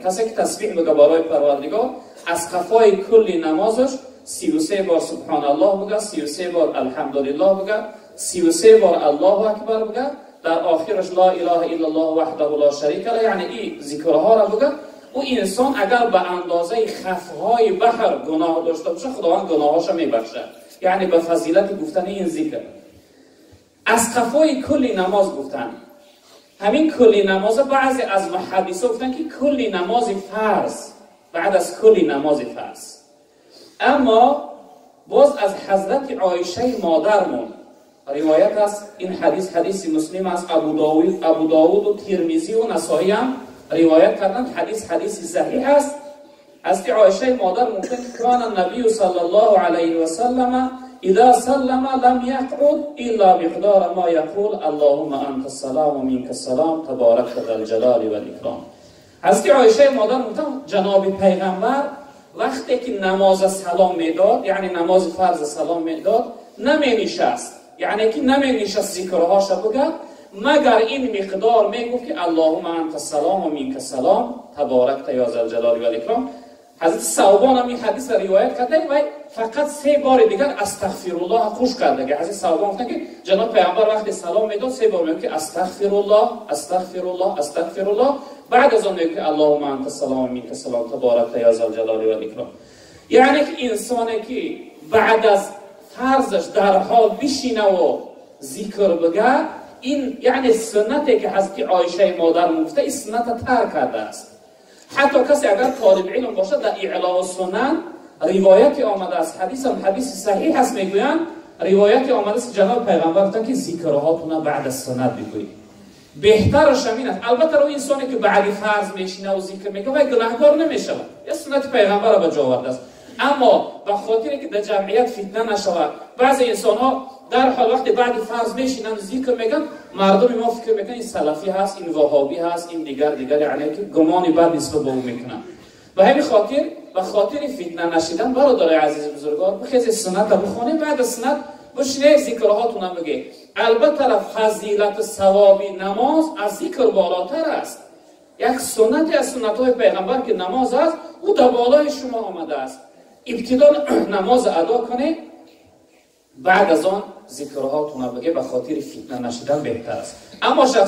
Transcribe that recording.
کسی که تسبیح بگه برای پروردگار از قفای کل نمازش 33 بار سبحان الله بگه، 33 بار الحمدلله بگه، 33 بار الله اکبر بگه، در آخرش لا اله الا الله وحده لا شریک له، یعنی این ذکرها را بگه. او انسان اگر به اندازه خفهای بحر گناه داشته باشه خداوند گناهاشو میبخشه، یعنی به فضیلت گفتن این ذکر. از قفای کل نماز گفتن، همین کلی نماز بعضی از محدثا گفتن که کلی نماز فرض، بعد از کلی نماز فرض. اما باز از حضرت عایشه مادرمون روایت است، این حدیث حدیث مسلم است، ابو داود و ترمذی و نسائی هم روایت کردن، حدیث حدیث صحیح است. حضرت عایشه مادر گفتن که کان النبی صلی الله علیه و سلم اذا سلم لم يقعد الا مقدار ما يقول اللهم انت السلام ومنك السلام تبارك ذا الجلال والاکرام. حضرت عایشه مادر گفتن جناب پیغمبر وقتی که نماز سلام میداد، یعنی نماز فرض سلام میداد، نمی نشست، یعنی که نمی نشست ذکرهاش بگه، مگر این مقدار میگفت که اللهم انت السلام و منک السلام تبارک یا ذا الجلال والاکرام. حضرت ثوبان هم این حدیث را روایت کرده و فقط 3 بار دیگر استغفر الله خوش کرده. که حضرت ثوبان گفتن که جناب پیامبر وقتی سلام میداد 3 بار میگفت که استغفر الله استغفر الله استغفر الله، بعد از آن میگفت که اللهم انت السلام و منک السلام تبارک یا ذا الجلال والاکرام. یعنی که انسانی که بعد از فرضش در حال بشینه و ذکر بگه، این یعنی سنتی که حضرت عایشه مادر گفته این سنت ترک کرده است. حتی کسی اگر طالب علم باشد در اعلاء السنن روایتی آمده است، حدیث هم حدیث صحیح است، میگویند روایتی آمده است جناب پیغمبر گفتند که ذکرهاتون بعد از سنت بگویید، بهترش همین است. البته رو انسانی که بعد فرض میشینه و ذکر میکنه و گناهکار نمیشود، یه سنت پیغمبر را به جا آورده است. اما به خاطر که در جمعیت فتنه نشود، بعضی انسان ها در حال وقتی بعد فرض میشینن ذکر میگن، مردم ما فکر میکنن این سلفی هست، این وهابی هست، این دیگر، یعنی که گمان بد نسبت به او میکنن. به همین خاطر به خاطر فتنه نشیدن برادرای عزیز بزرگوار بخیز سنت رو بخونید، بعد از سنت بشینه ذکرهاتون هم بگه. البته فضیلت ثواب نماز از ذکر بالاتر است. یک سنت از سنت های پیغمبر که نماز است، او در بالای شما آمده است. ابتدا نماز ادا کنید، بعد از آن ذکرهاتون بگه، به خاطر فتنه نشدن بهتر است. اما